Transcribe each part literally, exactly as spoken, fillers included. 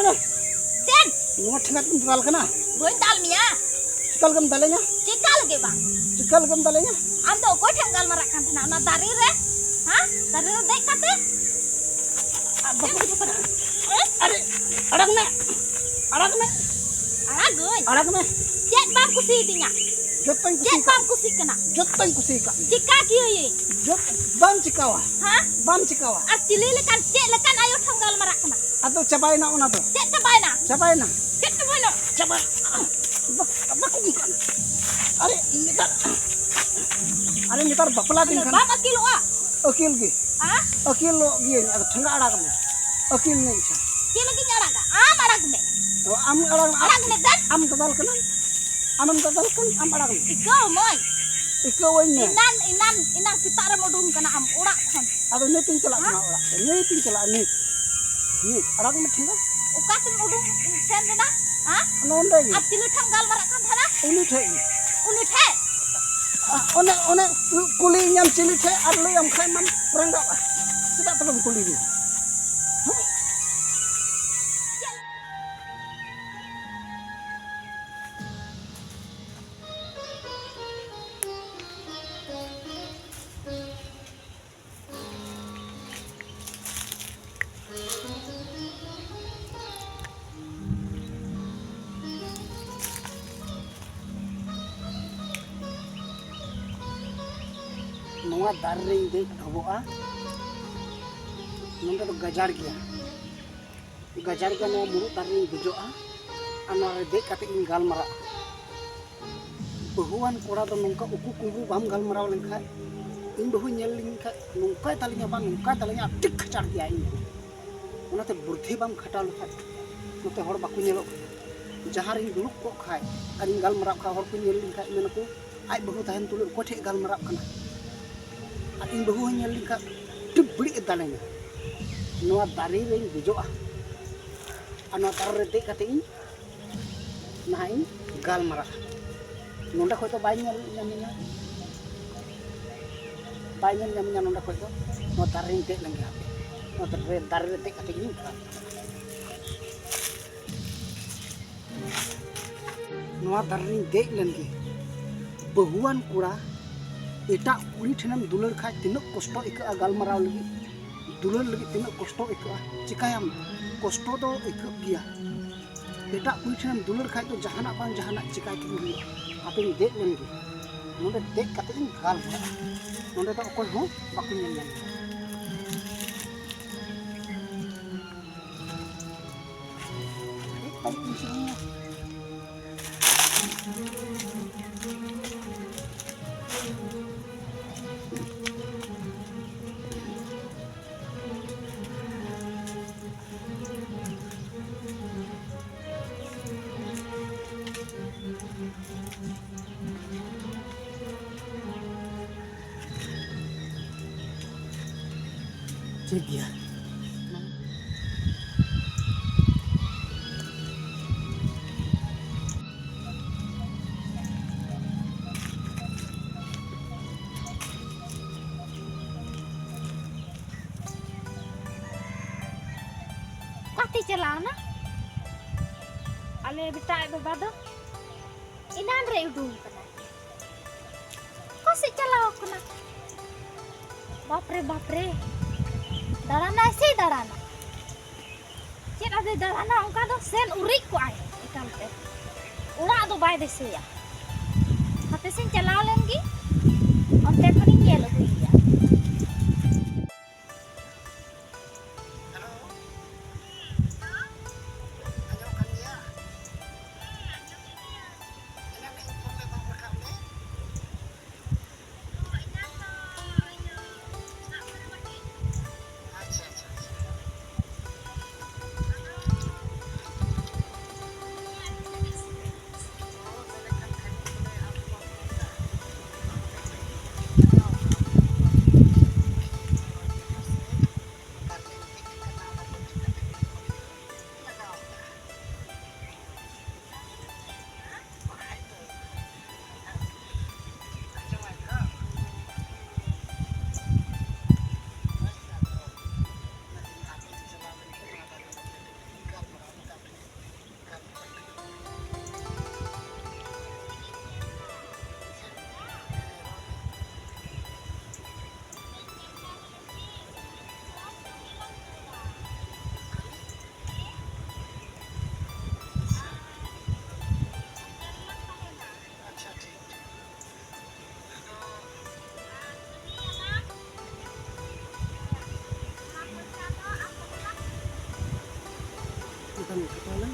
ᱪᱮᱫ? ᱱᱚᱣᱟ ᱴᱷᱮᱸᱜᱟ ᱛᱮᱢ ᱫᱟᱞ ᱠᱟᱱᱟ? ᱵᱟᱹᱧ ᱫᱟᱞ ᱢᱮᱭᱟ᱾ ᱪᱤᱠᱟ ᱞᱮᱠᱟᱢ ᱫᱟᱞᱮᱧᱟ? ᱪᱤᱠᱟ ᱞᱮᱠᱟ ᱵᱟᱝ? ᱪᱤᱠᱟ ᱞᱮᱠᱟᱢ ᱫᱟᱞᱮᱧᱟ? ᱟᱢ ᱫᱚ ᱚᱠᱚᱭ ᱴᱷᱮᱱ ᱜᱟᱞᱢᱟᱨᱟᱜ ᱠᱟᱱ ᱛᱟᱦᱮᱱᱟ? ᱚᱱᱟ ᱫᱟᱨᱮ ᱨᱮ? ᱦᱮᱸ? ᱫᱟᱨᱮ ᱨᱮ ᱫᱮᱡ ᱠᱟᱛᱮ? ᱟᱨ ᱵᱟᱠᱚ ᱪᱮᱫ ᱮᱢ ᱠᱷᱚᱡᱚᱜ ᱠᱟᱱᱟ? ᱦᱮᱸ? ᱟᱨᱮ, ᱟᱲᱟᱜ ᱢᱮ, ᱟᱲᱟᱜ ᱢᱮ, ᱟᱲᱟᱜᱟᱹᱧ? ᱟᱲᱟᱜ ᱢᱮ᱾ ᱪᱮᱫ ᱵᱟᱢ ᱠᱩᱥᱤᱭᱟᱫᱤᱧᱟ? ᱡᱚᱛᱚᱧ ᱪᱮᱫ ᱠᱩᱥᱤᱭᱟᱠᱟᱜ᱾ ᱵᱟᱢ ᱠᱩᱥᱤᱜ ᱠᱟᱱᱟ? ᱡᱚᱛᱚᱧ ᱠᱩᱥᱤᱭᱟᱠᱟᱜ᱾ ᱪᱤᱠᱟ ᱠᱤᱭᱟᱹᱧ? ᱡᱚᱛ-, ᱵᱟᱢ ᱪᱤᱠᱟᱣᱟ᱾ ᱦᱮᱸ? ᱵᱟᱢ ᱪᱤᱠᱟᱣᱟ᱾ ᱟᱨ ᱪᱤᱞᱤ ᱞᱮᱠᱟᱱ, ᱪᱮᱫ ᱞᱮᱠᱟᱱ ᱟᱭᱳ ᱴᱷᱮᱱ ᱜᱟᱞᱢᱟᱨᱟᱜ ᱠᱟᱱᱟ? ᱟᱫᱚ ᱪᱟᱵᱟᱭᱮᱱᱟ ᱚᱱᱟ ᱫᱚ᱾ ᱪᱮᱫ ᱪᱟᱵᱟᱭᱮᱱᱟ? ᱪᱟᱵᱟᱭᱮᱱᱟ᱾ ᱪᱮᱫ ᱪᱟᱵᱟᱭᱮᱱᱟ? ᱪᱟᱵᱟ-, ᱵᱟ-, ᱵᱟᱠᱚ ᱚᱱᱠᱟᱱᱟ᱾ ᱟᱨᱮ, ᱱᱮᱛᱟᱨ, ᱟᱨᱮ, ᱱᱮᱛᱟᱨ ᱵᱟᱯᱞᱟ ᱫᱤᱱ ᱠᱟᱱᱟ᱾ ᱵᱟᱢ ᱟᱹᱠᱤᱞᱚᱜᱼᱟ? ᱟᱹᱠᱤᱞ ᱜᱮ᱾ ᱦᱮᱸ? ᱟᱹᱠᱤᱞᱚᱜ ᱜᱤᱭᱟᱹᱧ, ᱟᱫᱚ ᱴᱷᱮᱸᱜᱟ ᱟᱲᱟᱜ ᱢᱮ᱾ ᱟᱹᱠᱤᱞ ᱢᱮ ᱤᱪᱪᱷᱟ᱾ ᱪᱮᱫ ᱞᱟᱹᱜᱤᱫ ᱤᱧ ᱟᱲᱟᱜᱟ? ᱟᱢ ᱟᱲᱟᱜ ᱢᱮ᱾ ᱚ, ᱟᱢ ᱟᱲᱟᱜ ᱢᱮ᱾ ᱟᱲᱟᱜ ᱢᱮ ᱫᱮᱱ᱾ ᱟᱢ ᱫᱟᱫᱟᱞ ᱠᱟᱱᱟᱢ᱾ ᱟᱢᱮᱢ ᱫᱟᱫᱟᱞ ᱠᱟᱱ, ᱟᱢ ᱟᱲᱟᱜ ᱢᱮ᱾ ᱤᱠᱟᱹᱣ ᱢᱟᱹᱧ᱾ ᱤᱠᱟᱹᱣᱟᱹᱧ ᱢᱮ᱾ ᱮᱱᱟᱱ, ᱮᱱᱟᱱ, ᱮᱱᱟᱱ ᱥᱮᱛᱟᱜ ᱨᱮᱢ ᱩᱰᱩᱝ ᱠᱟᱱᱟ ᱟᱢ ᱚᱲᱟᱜ ᱠᱷᱚᱱ᱾ ᱟᱫᱚ ᱱᱤᱛ ᱤᱧ ᱪᱟᱞᱟᱜ ᱠᱟᱱᱟ ᱦᱮᱸ? ᱚᱲᱟᱜ ᱛᱮ᱾ ᱱᱤᱛ ᱤᱧ ᱪᱟᱞᱟᱜᱼᱟ, ᱱᱤᱛ᱾ ᱱᱤᱛ᱾ ᱟᱲᱟᱜ ᱢᱮ ᱴᱷᱮᱸᱜᱟ᱾ ᱚᱠᱟ ᱛᱮᱢ ᱩᱰᱩᱝ ᱥᱮᱱ ᱞᱮᱱᱟ? ᱦᱮᱸ? ᱱᱚᱰᱮ ᱜᱮ᱾ ᱟᱨ ᱪᱤᱞᱤ ᱴᱷᱮᱱ ᱜᱟᱞᱢᱟᱨᱟᱜ ᱠᱟᱱ ᱛᱟᱦᱮᱱᱟ? ᱩᱱᱤ ᱴᱷᱮᱡ ᱜᱮ᱾ ᱩᱱᱤ ᱴᱷᱮᱡ? ᱟ, ᱚᱱᱮ, ᱚᱱᱮ ᱠᱩᱞᱤᱭᱤᱧᱟᱢ ᱪᱤᱞᱤ ᱴᱷᱮᱡ ᱟᱨ ᱞᱟᱹᱭᱟᱢ ᱠᱷᱟᱡ ᱢᱟᱢ ᱨᱟᱸᱜᱟᱣᱟ᱾ ᱪᱮᱫᱟᱜ ᱛᱚᱵᱮᱢ ᱠᱩᱞᱤᱭᱤᱧᱟ? ᱦᱮᱸ? ᱱᱚᱣᱟ ᱫᱟᱨᱮ ᱨᱮᱧ ᱫᱮᱡ ᱰᱷᱚᱵᱚᱜᱼᱟ᱾ ᱱᱚᱸᱰᱮ ᱫᱚ ᱜᱟᱡᱟᱲ ᱜᱮᱭᱟ, ᱜᱟᱡᱟᱲ ᱜᱮᱭᱟ᱾ ᱱᱚᱣᱟ ᱢᱩᱨᱩᱫ ᱫᱟᱨᱮ ᱨᱮᱧ ᱫᱮᱡᱚᱜᱼᱟ ᱟᱨ ᱱᱚᱣᱟ ᱨᱮ ᱫᱮᱡ ᱠᱟᱛᱮ ᱤᱧ ᱜᱟᱞᱢᱟᱨᱟᱜᱼᱟ᱾ ᱵᱟᱹᱦᱩᱣᱟᱱ ᱠᱚᱲᱟ ᱫᱚ ᱱᱚᱝᱠᱟ ᱩᱠᱩ ᱠᱩᱢᱵᱽᱲᱩ ᱵᱟᱢ ᱜᱟᱞᱢᱟᱨᱟᱣ ᱞᱮᱱᱠᱷᱟᱡ, ᱤᱧ ᱵᱟᱹᱦᱩᱧ ᱧᱮᱞ ᱞᱤᱧ ᱠᱷᱟᱡ ᱱᱚᱝᱠᱟᱭ ᱫᱟᱞᱤᱧᱟ, ᱵᱟᱝ ᱱᱚᱝᱠᱟᱭ ᱫᱟᱞᱤᱧᱟ, ᱟᱹᱰᱤ ᱠᱷᱟᱪᱟᱲ ᱜᱮᱭᱟ ᱤᱧ ᱵᱟᱹᱦᱩ᱾ ᱚᱱᱟᱛᱮ ᱵᱩᱨᱫᱷᱤ ᱵᱟᱢ ᱠᱷᱟᱴᱟᱣ ᱞᱮᱠᱷᱟᱡ ᱱᱚᱛᱮ ᱦᱚᱲ ᱵᱟᱠᱚ ᱧᱮᱞᱚᱜ ᱠᱟᱱᱟ᱾ ᱡᱟᱦᱟᱸ ᱨᱤᱧ ᱫᱩᱲᱩᱵ ᱠᱚᱜ ᱠᱷᱟᱡ ᱟᱨᱤᱧ ᱜᱟᱞᱢᱟᱨᱟᱣ ᱠᱷᱟᱡ, ᱦᱚᱲ ᱠᱚ ᱧᱮᱞ ᱞᱤᱧ ᱠᱷᱟᱡ ᱢᱮᱱᱟᱠᱚ, "ᱟᱡ ᱵᱟᱹᱦᱩ ᱛᱟᱦᱮᱱ ᱛᱩᱞᱩᱡ ᱚᱠᱚᱭ ᱴᱷᱮᱡ ᱜᱟᱞᱢᱟᱨᱟᱜ ᱠᱟᱱᱟ?" ᱟᱨ ᱤᱧ ᱵᱟᱹᱦᱩ ᱦᱚᱸᱧ ᱧᱮᱞ ᱞᱤᱧ ᱠᱷᱟᱡ ᱟᱹᱰᱤ ᱵᱟᱹᱲᱤᱡ ᱮ ᱫᱟᱞᱮᱧᱟ᱾ ᱱᱚᱣᱟ ᱫᱟᱨᱮ ᱨᱮᱧ ᱫᱮᱡᱚᱜᱼᱟ ᱟᱨ ᱱᱚᱣᱟ ᱫᱟᱨᱮ ᱨᱮ ᱫᱮᱡ ᱠᱟᱛᱮ ᱤᱧ ᱱᱟᱦᱟᱜ ᱤᱧ ᱜᱟᱞᱢᱟᱨᱟᱜᱼᱟ᱾ ᱱᱚᱸᱰᱮ ᱠᱷᱚᱡ ᱫᱚ ᱵᱟᱭ ᱧᱮᱞ ᱧᱟᱢᱤᱧᱟ, ᱵᱟᱭ ᱧᱮᱞ ᱧᱟᱢᱤᱧᱟ ᱱᱚᱸᱰᱮ ᱠᱷᱚᱡ ᱫᱚ᱾ ᱱᱚᱣᱟ ᱫᱟᱨᱮ ᱨᱮᱧ ᱫᱮᱡ ᱞᱮᱱ ᱜᱮ ᱦᱟᱯᱮ, ᱱᱚᱣᱟ ᱫᱟᱨᱮ ᱨᱮ, ᱫᱟᱨᱮ ᱨᱮ ᱫᱮᱡ ᱠᱟᱛᱮ ᱜᱤᱧ ᱜᱟᱞᱢᱟᱨᱟᱜᱼᱟ᱾ ᱱᱚᱣᱟ ᱫᱟᱨᱮ ᱨᱤᱧ ᱫᱮᱡ ᱞᱮᱱ ᱜᱮ᱾ ᱵᱟᱹᱦᱩᱣᱟᱱ ᱠᱚᱲᱟ ᱮᱴᱟᱜ ᱠᱩᱲᱤ ᱴᱷᱮᱱᱮᱢ ᱫᱩᱞᱟᱹᱲ ᱠᱷᱟᱡ ᱛᱤᱱᱟᱹᱜ ᱠᱚᱥᱴᱚ ᱟᱹᱭᱠᱟᱹᱜᱼᱟ, ᱜᱟᱞᱢᱟᱨᱟᱣ ᱞᱟᱹᱜᱤᱫ, ᱫᱩᱞᱟᱹᱲ ᱞᱟᱹᱜᱤᱫ ᱛᱤᱱᱟᱹᱜ ᱠᱚᱥᱴᱚ ᱟᱹᱭᱠᱟᱹᱜᱼᱟ᱾ ᱪᱤᱠᱟᱹᱭᱟᱢ, ᱠᱚᱥᱴᱚ ᱫᱚ ᱟᱹᱭᱠᱟᱹᱜ ᱜᱮᱭᱟ᱾ ᱮᱴᱟᱜ ᱠᱩᱲᱤ ᱴᱷᱮᱱᱮᱢ ᱫᱩᱞᱟᱹᱲ ᱠᱷᱟᱡ ᱫᱚ ᱡᱟᱦᱟᱱᱟᱜ ᱵᱟᱝ ᱡᱟᱦᱟᱱᱟᱜ ᱪᱤᱠᱟᱹᱭ ᱛᱮᱜᱮ ᱦᱩᱭᱩᱜᱼᱟ᱾ ᱦᱟᱯᱮᱧ ᱫᱮᱡ ᱞᱮᱱ ᱜᱮ, ᱱᱚᱰᱮ ᱫᱮᱡ ᱠᱟᱛᱮ ᱤᱧ ᱜᱟᱞᱢᱟᱨᱟᱜᱼᱟ᱾ ᱱᱚᱰᱮ ᱫᱚ ᱚᱠᱚᱭ ᱦᱚᱸ ᱵᱟᱠᱚ ᱧᱮᱞ ᱧᱟᱢᱟ᱾ ᱴᱷᱤᱠ ᱜᱮᱭᱟ᱾ ᱚᱠᱟᱛᱮᱭ ᱪᱟᱞᱟᱣᱱᱟ? ᱟᱞᱮ ᱵᱮᱴᱟ ᱟᱡ ᱵᱟᱵᱟ ᱫᱚ ᱮᱱᱟᱱ ᱨᱮᱭ ᱩᱰᱩᱝ ᱠᱟᱱᱟ᱾ ᱚᱠᱟ ᱥᱮᱫ ᱪᱟᱞᱟᱣ ᱠᱟᱱᱟ? ᱵᱟᱯᱨᱮ, ᱵᱟᱯᱨᱮ, ᱫᱟᱬᱟᱱᱟᱭ ᱥᱮ ᱫᱟᱬᱟᱱᱟ? ᱪᱮᱫ ᱟᱫᱚᱭ ᱫᱟᱬᱟᱱᱟ? ᱚᱱᱠᱟ ᱫᱚ ᱥᱮᱱ ᱩᱨᱤᱡ ᱠᱚᱜᱼᱟᱭ ᱮᱠᱟᱞ ᱛᱮ᱾ ᱚᱲᱟᱜ ᱫᱚ ᱵᱟᱭ ᱫᱤᱥᱟᱹᱭᱟ᱾ ᱦᱟᱯᱮ ᱥᱮᱧ ᱪᱟᱞᱟᱣ ᱞᱮᱱ ᱜᱮ, ᱚᱱᱛᱮ ᱠᱷᱚᱱᱤᱧ ᱧᱮᱞ ᱟᱹᱜᱩᱭᱮᱭᱟ᱾ ᱦᱮᱞᱳ, ᱟᱸᱡᱚᱢᱚᱜ ᱠᱟᱱ ᱜᱮᱭᱟ? ᱮᱱᱟᱱ ᱤᱧ ᱯᱷᱳᱱ ᱞᱮᱫ ᱵᱟᱢ ᱨᱟᱠᱟᱵ ᱞᱮᱫ? ᱟᱪᱪᱷᱟ, ᱟᱪᱪᱷᱟ, ᱟᱪᱪᱷᱟ᱾ ᱪᱮᱛᱟᱱ ᱠᱟᱛᱷᱟ ᱞᱮ᱾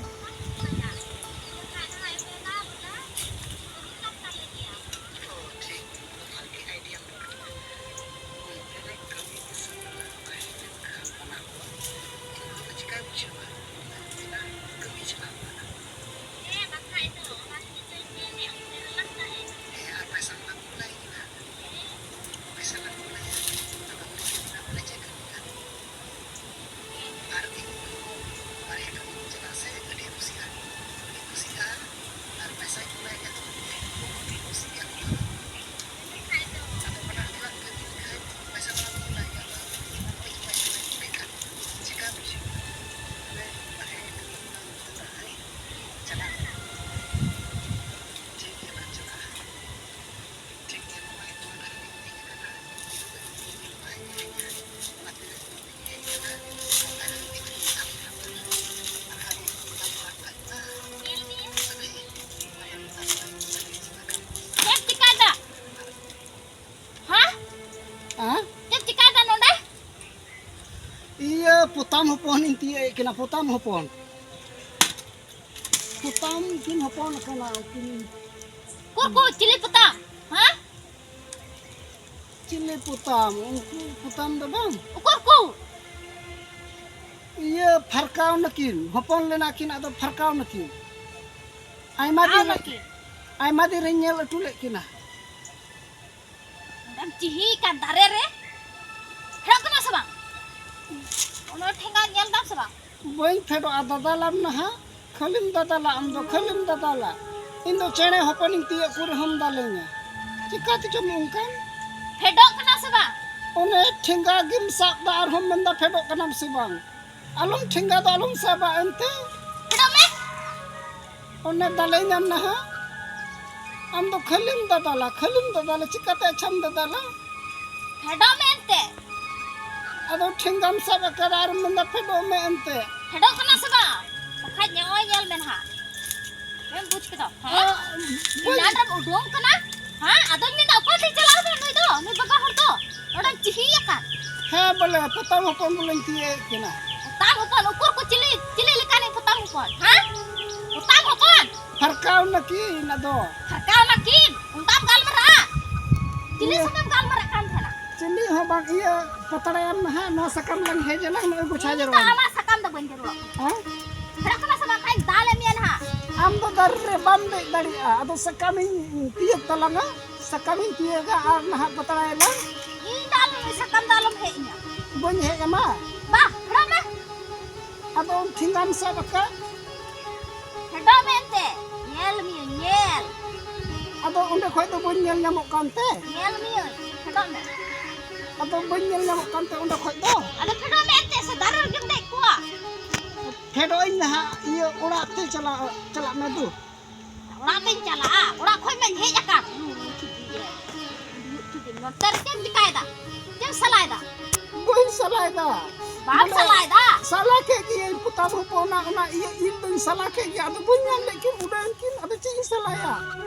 ᱟᱨ ᱤᱧ ᱦᱚᱸ ᱵᱟᱨᱦᱮ ᱠᱟᱹᱢᱤ ᱪᱟᱞᱟᱜ ᱥᱮ ᱟᱹᱰᱤ ᱠᱩᱥᱤᱜᱼᱟ, ᱟᱹᱰᱤ ᱠᱩᱥᱤᱜᱼᱟ᱾ ᱟᱨ ᱯᱚᱭᱥᱟᱭ ᱠᱩᱞᱟᱭ ᱠᱷᱟᱡ ᱫᱚ ᱩᱱᱤ ᱦᱚᱸ ᱟᱹᱰᱤ ᱠᱩᱥᱤᱜᱼᱟ᱾ ᱟᱫᱚ ᱚᱱᱟ ᱚᱲᱟᱜ ᱠᱟᱹᱢᱤ ᱞᱮᱠᱷᱟᱡ ᱯᱚᱭᱥᱟ ᱵᱟᱝ ᱠᱩᱞᱟᱭ ᱠᱷᱟᱡ ᱫᱚ ᱤᱧ ᱦᱚᱸ ᱵᱟᱹᱧ ᱯᱚᱭᱥᱟ ᱵᱟᱝ ᱠᱩᱞᱟᱭ ᱠᱷᱟᱡ ᱪᱮᱠᱟ ᱵᱩᱡᱷᱟᱹᱜᱼᱟ? ᱵᱚᱞᱮ ᱵᱟᱨᱦᱮ ᱠᱟᱹᱢᱤ ᱵᱟᱝ ᱪᱟᱞᱟᱜ ᱟᱭ, ᱪᱟᱞᱟᱜ ᱟᱭ᱾ ᱴᱷᱤᱠ ᱜᱮᱭᱟ, ᱵᱟᱝ ᱪᱟᱞᱟᱜᱼᱟ᱾ ᱪᱮᱫ ᱪᱤᱠᱟᱹᱭᱮᱫᱟ? ᱦᱮᱸ? ᱦᱮᱸ? ᱪᱮᱫ ᱪᱤᱠᱟᱹᱭᱮᱫᱟ ᱱᱚᱰᱮ? ᱤᱭᱟᱹ, ᱯᱚᱛᱟᱢ ᱦᱚᱯᱚᱱ ᱤᱧ ᱛᱤᱭᱟᱹᱜ ᱮᱫ ᱠᱤᱱᱟ, ᱯᱚᱛᱟᱢ ᱦᱚᱯᱚᱱ᱾ ᱯᱚᱛᱟᱢ ᱠᱤᱱ ᱦᱚᱯᱚᱱ ᱟᱠᱟᱱᱟ ᱩᱱᱠᱤᱱ᱾ ᱩᱠᱩᱨ ᱠᱚ ᱪᱤᱞᱤ ᱯᱚᱛᱟᱢ? ᱦᱮᱸ? ᱪᱤᱞᱤ ᱯᱚᱛᱟᱢ? ᱩᱱᱠᱩ ᱯᱚᱛᱟᱢ ᱫᱚ ᱵᱟᱝ᱾ ᱩᱠᱩᱨ ᱠᱚ? ᱤᱭᱟᱹ, ᱯᱷᱟᱨᱠᱟᱣ ᱱᱟᱹᱠᱤᱱ, ᱦᱚᱯᱚᱱ ᱞᱮᱱᱟ ᱠᱤᱱ, ᱟᱫᱚ ᱯᱷᱟᱨᱠᱟᱣ ᱱᱟᱹᱠᱤᱱ᱾ ᱟᱭᱢᱟ ᱯᱷᱟᱨᱠᱟᱣ ᱫᱤᱱ ᱨᱮ, ᱱᱟᱹᱠᱤᱱ? ᱟᱭᱢᱟ ᱫᱤᱱ ᱨᱮᱧ ᱧᱮᱞ ᱦᱚᱴᱚ ᱞᱮᱫ ᱠᱤᱱᱟ᱾ ᱚᱸᱰᱮᱢ ᱪᱤᱦᱤ ᱠᱟᱱ ᱫᱟᱨᱮ ᱨᱮ? ᱯᱷᱮᱰᱚᱜ ᱠᱟᱱᱟ ᱥᱮ ᱵᱟᱝ? ᱚᱱᱟ ᱴᱷᱮᱸᱜᱟ ᱧᱮᱞ ᱫᱟᱢ ᱥᱮ ᱵᱟᱝ? ᱵᱟᱹᱧ ᱯᱷᱮᱰᱚᱜᱼᱟ, ᱫᱟᱫᱟᱞᱟᱢ ᱱᱟᱦᱟᱜ᱾ ᱠᱷᱟᱹᱞᱤᱢ ᱫᱟᱫᱟᱞᱟ, ᱟᱢ ᱫᱚ ᱠᱷᱟᱹᱞᱤᱢ ᱫᱟᱫᱟᱞᱟ᱾ ᱤᱧ ᱫᱚ ᱪᱮᱬᱮ ᱦᱚᱯᱚᱱᱤᱧ ᱛᱤᱭᱳᱜ ᱠᱚ ᱨᱮᱦᱚᱸᱢ ᱫᱟᱞᱮᱧᱟ᱾ ᱪᱤᱠᱟ ᱛᱮᱪᱚᱢ ᱚᱱᱠᱟᱱ? ᱯᱷᱮᱰᱚᱜ ᱠᱟᱱᱟ ᱥᱮ ᱵᱟᱝ? ᱚᱱᱮ ᱴᱷᱮᱸᱜᱟ ᱜᱮᱢ ᱥᱟᱵ ᱫᱟ, ᱟᱨᱦᱚᱸᱢ ᱢᱮᱱᱫᱟ ᱯᱷᱮᱰᱚᱜ ᱠᱟᱱᱟᱢ ᱥᱮ ᱵᱟᱝ? ᱟᱞᱚᱢ, ᱴᱷᱮᱸᱜᱟ ᱫᱚ ᱟᱞᱚᱢ ᱥᱟᱵᱟ ᱮᱱᱛᱮ᱾ ᱯᱷᱮᱰᱚᱜ ᱢᱮ᱾ ᱚᱱᱮ ᱫᱟᱞᱮᱧᱟᱢ ᱱᱟᱦᱟᱜ᱾ ᱟᱢ ᱫᱚ ᱠᱷᱟᱹᱞᱤᱢ ᱫᱟᱫᱟᱞᱟ, ᱠᱷᱟᱹᱞᱤᱢ ᱫᱟᱫᱟᱞᱟ, ᱪᱤᱠᱟᱛᱮ ᱟᱪᱪᱷᱟᱢ ᱫᱟᱫᱟᱞᱟ? ᱯᱷᱮᱰᱚᱜ ᱢᱮ ᱮᱱᱛᱮ᱾ ᱟᱫᱚ ᱴᱷᱮᱸᱜᱟᱢ ᱥᱟᱵ ᱟᱠᱟᱫᱟ ᱟᱨ ᱢᱮᱱᱫᱟ ᱯᱷᱮᱰᱚᱜ ᱢᱮ ᱮᱱᱛᱮ᱾ ᱯᱷᱮᱰᱚᱜ ᱠᱟᱱᱟ ᱥᱮ ᱵᱟᱝ? ᱵᱟᱠᱷᱟᱡ ᱱᱚᱜᱼᱚᱭ ᱧᱮᱞ ᱢᱮ ᱱᱟᱦᱟᱜ᱾ ᱪᱮᱫ ᱮᱢ ᱵᱩᱡᱽ ᱠᱮᱫᱟ? ᱦᱮᱸ? ᱟ, ᱵᱟᱹᱧ ᱮᱱᱟᱱ ᱨᱮᱢ ᱩᱰᱩᱝ ᱠᱟᱱᱟ? ᱦᱮᱸ? ᱟᱫᱚᱧ ᱢᱮᱱᱫᱟ, ᱚᱠᱚᱭ ᱴᱷᱮᱡ ᱪᱟᱞᱟᱣ ᱠᱟᱱᱟ ᱱᱩᱭ ᱫᱚ? ᱱᱩᱭ ᱵᱟᱵᱟ ᱦᱚᱲ ᱫᱚ? ᱱᱚᱰᱮᱢ ᱪᱤᱦᱤ ᱟᱠᱟᱱ? ᱦᱮᱸ, ᱵᱚᱞᱮ, ᱯᱚᱛᱟᱢ ᱦᱚᱯᱚᱱ ᱵᱚᱞᱮᱧ ᱛᱤᱭᱟᱹᱜ ᱮᱫ ᱠᱤᱱᱟ᱾ ᱯᱚᱛᱟᱢ ᱦᱚᱯᱚᱱ, ᱩᱠᱩᱨ ᱠᱚ ᱪᱤᱞᱤ, ᱪᱤᱞᱤ ᱞᱮᱠᱟᱱᱤᱡ ᱯᱚᱛᱟᱢ ᱦᱚᱯᱚᱱ? ᱦᱮᱸ? ᱯᱚᱛᱟᱢ ᱦᱚᱯᱚᱱ? ᱯᱷᱟᱨᱠᱟᱣ ᱱᱟᱹᱠᱤᱱ ᱟᱫᱚ᱾ ᱯᱷᱟᱨᱠᱟᱣ ᱱᱟᱹᱠᱤᱱ? ᱚᱱᱠᱟᱢ ᱜᱟᱞᱢᱟᱨᱟᱜᱼᱟ? ᱪᱤᱞᱤ ᱤᱭᱟᱹ᱾ ᱥᱟᱶᱛᱮᱢ ᱜᱟᱞᱢᱟᱨᱟᱜ ᱠᱟᱱ ᱛᱟᱦᱮᱱᱟ? ᱪᱤᱞᱤ ᱦᱚᱸ ᱵᱟᱝ, ᱤᱭᱟᱹ, ᱯᱟᱛᱲᱟᱭᱟᱢ ᱱᱟᱦᱟᱜ, ᱱᱚᱣᱟ ᱥᱟᱠᱟᱢ ᱞᱟᱝ ᱦᱮᱡ ᱟᱞᱟᱝ, ᱱᱚᱜᱼᱚᱭ ᱜᱚᱪᱷᱟ ᱤᱧ ᱫᱚ ᱡᱟᱣᱨᱟ ᱟᱢᱟᱜ ᱥᱟᱠᱟᱢ ᱫᱚ ᱵᱟᱹᱧ ᱡᱟᱹᱨᱩᱲᱟ᱾ ᱦᱮᱸ? ᱯᱷᱮᱰᱚᱜ ᱠᱟᱱᱟ ᱥᱮ ᱵᱟᱝ? ᱠᱷᱟᱡ ᱫᱟᱞᱮ ᱢᱮᱭᱟ ᱱᱟᱦᱟᱜ᱾ ᱟᱢ ᱫᱚ ᱫᱟᱨᱮ ᱨᱮ ᱵᱟᱢ ᱫᱮᱡ ᱫᱟᱲᱮᱭᱟᱜᱼᱟ, ᱟᱫᱚ ᱥᱟᱠᱟᱢᱤᱧ ᱛᱤᱭᱟᱹᱜ ᱛᱟᱞᱟᱝᱟ, ᱥᱟᱠᱟᱢᱤᱧ ᱛᱤᱭᱟᱹᱜᱟ ᱟᱨ ᱱᱟᱦᱟᱜ ᱯᱟᱛᱲᱟᱭᱟᱞᱟᱝ᱾ ᱤᱧ ᱫᱚ ᱟᱞᱚᱢ, ᱥᱟᱠᱟᱢ ᱫᱚ ᱟᱞᱚᱢ ᱦᱮᱡ ᱤᱧᱟ᱾ ᱵᱟᱹᱧ ᱦᱮᱡ ᱟᱢᱟ᱾ ᱵᱟ, ᱯᱷᱮᱰᱚᱜ ᱢᱮ᱾ ᱟᱫᱚ ᱴᱷᱮᱸᱜᱟᱢ ᱥᱟᱵ ᱟᱠᱟᱫ᱾ ᱯᱷᱮᱰᱚᱜ ᱢᱮ ᱮᱱᱛᱮ, ᱧᱮᱞ ᱢᱤᱭᱟᱹᱧ, ᱧᱮᱞ᱾ ᱟᱫᱚ ᱚᱸᱰᱮ ᱠᱷᱚᱡ ᱫᱚ ᱵᱟᱹᱧ ᱧᱮᱞ ᱧᱟᱢᱚᱜ ᱠᱟᱱᱛᱮ᱾ ᱧᱮᱞ ᱢᱤᱭᱟᱹᱧ, ᱯᱷᱮᱰᱚᱜ ᱢᱮ᱾ ᱟᱫᱚ ᱵᱟᱹᱧ ᱧᱮᱞ ᱧᱟᱢᱚᱜ ᱠᱟᱱᱛᱮ ᱚᱸᱰᱮ ᱠᱷᱚᱡ ᱫᱚ᱾ ᱟᱫᱚ ᱯᱷᱮᱰᱚᱜ ᱢᱮ ᱮᱱᱛᱮ, ᱥᱮ ᱫᱟᱨᱮ ᱨᱮᱜᱮᱢ ᱫᱮᱡ ᱠᱚᱜᱼᱟ? ᱯᱷᱮᱰᱚᱜ ᱟᱹᱧ ᱱᱟᱦᱟᱜ, ᱤᱭᱟᱹ, ᱚᱲᱟᱜ ᱛᱮ ᱪᱟᱞᱟᱜ, ᱪᱟᱞᱟᱜ ᱢᱮ ᱫᱩ᱾ ᱚᱲᱟᱜ ᱛᱮᱧ ᱪᱟᱞᱟᱜᱼᱟ, ᱚᱲᱟᱜ ᱠᱷᱚᱡ ᱢᱟᱧ ᱦᱮᱡ ᱟᱠᱟᱱ᱾ ᱱᱚᱛᱮ ᱨᱮ ᱪᱮᱫ ᱮᱢ ᱪᱤᱠᱟᱭᱮᱫᱟ? ᱪᱮᱫ ᱮᱢ ᱥᱟᱞᱟᱭᱮᱫᱟ? ᱵᱟᱹᱧ ᱥᱟᱞᱟᱭᱮᱫᱟ᱾ ᱵᱟᱢ ᱵᱚᱞᱮ, ᱥᱟᱞᱟᱭᱮᱫᱟ? ᱥᱟᱞᱟ ᱠᱮᱫ ᱜᱤᱭᱟᱹᱧ, ᱯᱚᱛᱟᱢ ᱦᱚᱯᱚᱱ, ᱚᱱᱟ, ᱚᱱᱟ ᱤᱭᱟᱹ ᱤᱞ ᱫᱚᱧ ᱥᱟᱞᱟ ᱠᱮᱫ ᱜᱮᱭᱟ, ᱟᱫᱚ ᱵᱟᱹᱧ ᱧᱟᱢ ᱞᱮᱫ ᱠᱤᱱ, ᱩᱰᱟᱹᱣ ᱮᱱ ᱠᱤᱱ, ᱟᱫᱚ ᱪᱮᱫ ᱤᱧ ᱥᱟᱞᱟᱭᱟ?